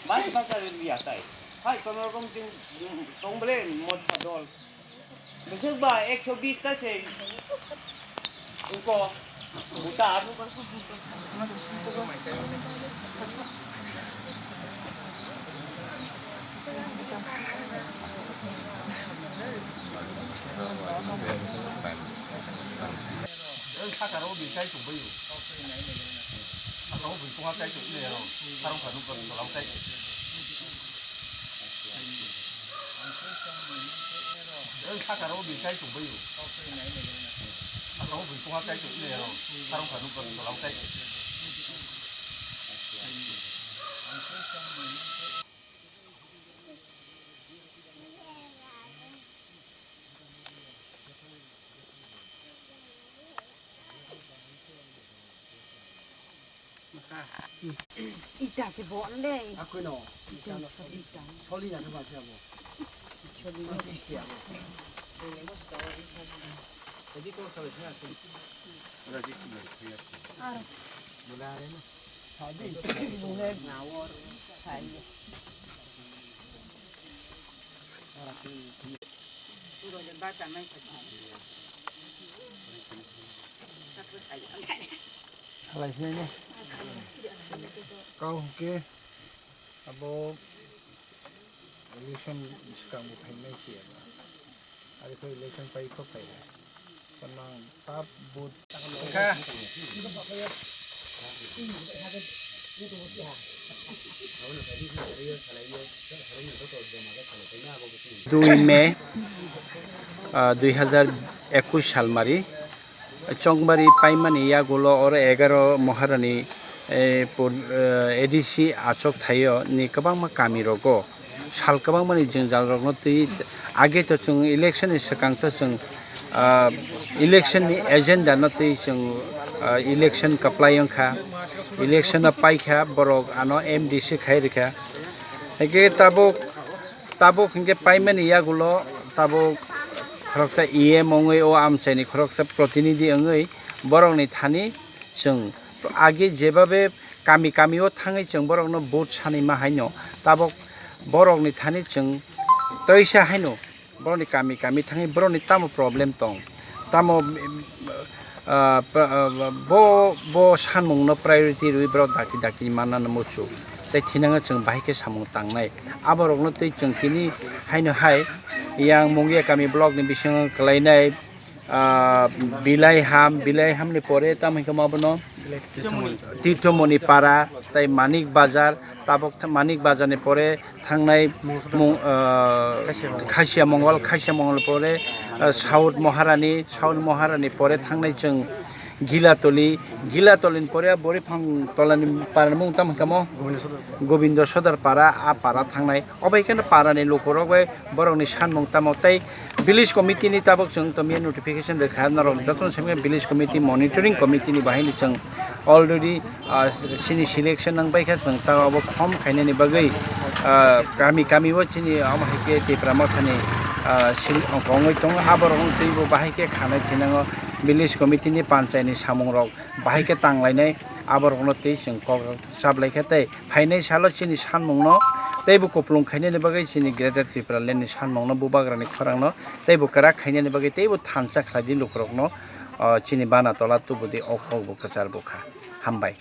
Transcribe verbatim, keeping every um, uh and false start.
Bani bata liya tai. Hai, kono rokom ting, tong bole, motha dol. Besok ba, ekso bis ta se. Uko, buta. Sakaro bini tai tongbaio. Sakao bini tongma tai tongbaio. Sarong kha nukbar tolang tai. Sakaro bini tai tongbaio. Sakao bini tongma tai tongbaio. Sarong kha nukbar tolang tai. Ita se bo le. Akui no. Ita no. Ita. Soli na thaba thabo. Soli na. Fish tiya bo. Aro. Mula are no. Sadi. Mula na wor. Sadi. Salai sinai no. Kau hwnkhe abo election swkang bo phainai se. Ari khe election pai kho phai. Kanang tap but. Dui May, ah, dui hazar ekush salmari, Chongbari paimani yagulo oro egaro Moharani, eh, pur-, eh, A D C achuk thaio ni kwbangma kami rogo. Sal kwbangmani jwngjal rokno twi age to chwng election ni swkang to chwng, ah, election ni agenda no twi chwng, ah, election kwplai wngkha, election no paikha, borok ano M D C khai rikha. Hake tabuk, tabuk hinkhe paimani yagulo tabuk khoroksa E M wngwi o amchaini khoroksa protinidhi wngwi borokni thani chwng age jebabe kami kami o thangwi chwng borokno vote sanwi ma haino, tabuk borokni thani chwng toisa haino borokni kami kami thangwi borokni tamo problem tong, tamo, ah, pra-, ah, bo, bo sanmungno priority rwi borok dakti dakti manna muchuk tei thinango chwng bahai khe samung tangnai. Aborokno twi chwng tini haino hai yang Mungia kami block ni bisingo kwlainai, ah, Bilai Ham, Bilai Ham ni pore tamo hinkhe ma bono Tirthomoni Para tei Manik Bazar, tabuk tha-, Manik Bazar ni pore thangnai mung, ah, Khasia Mongol, Khasia Mongol ni pore, ah, South Moharani, South Moharani pore thangnai chwng Gilatoli, Gilatoli ni pore Boriphang Tola ni para ni mung tamo hinkhe mo Gobindo Sodar Para, a para thangnai. Obo hai kheno para ni lukurok bai borokni sanmung tamo tei village committee ni tabuk chwng tomiya notification rwkha, norok jotono simi village committee monitoring committee ni bahai ni chwng already, ah, chini selection nang bai kha chwng ta obo khom khainani bagwi, ah, kami kami o chini omo hai khe Tipra Mothani, ah, sil-, kongwi tongo, aborok wng twi bo bahai khe khanai thinango village committee ni panchai ni samung rok bahai khe tanglainai, aborokno twi chwng kok chaplai kha tei phainai salo chini sanmungno teibo kupulung khainani bagwi chini Greater Tipraland ni sanmungno bubagrani khorangno teibo kwrak khainani bagwi teibo thansa khlai di lukurokno, o, chini bana tola tubudi o kokbo kwchar bukha. Hambai.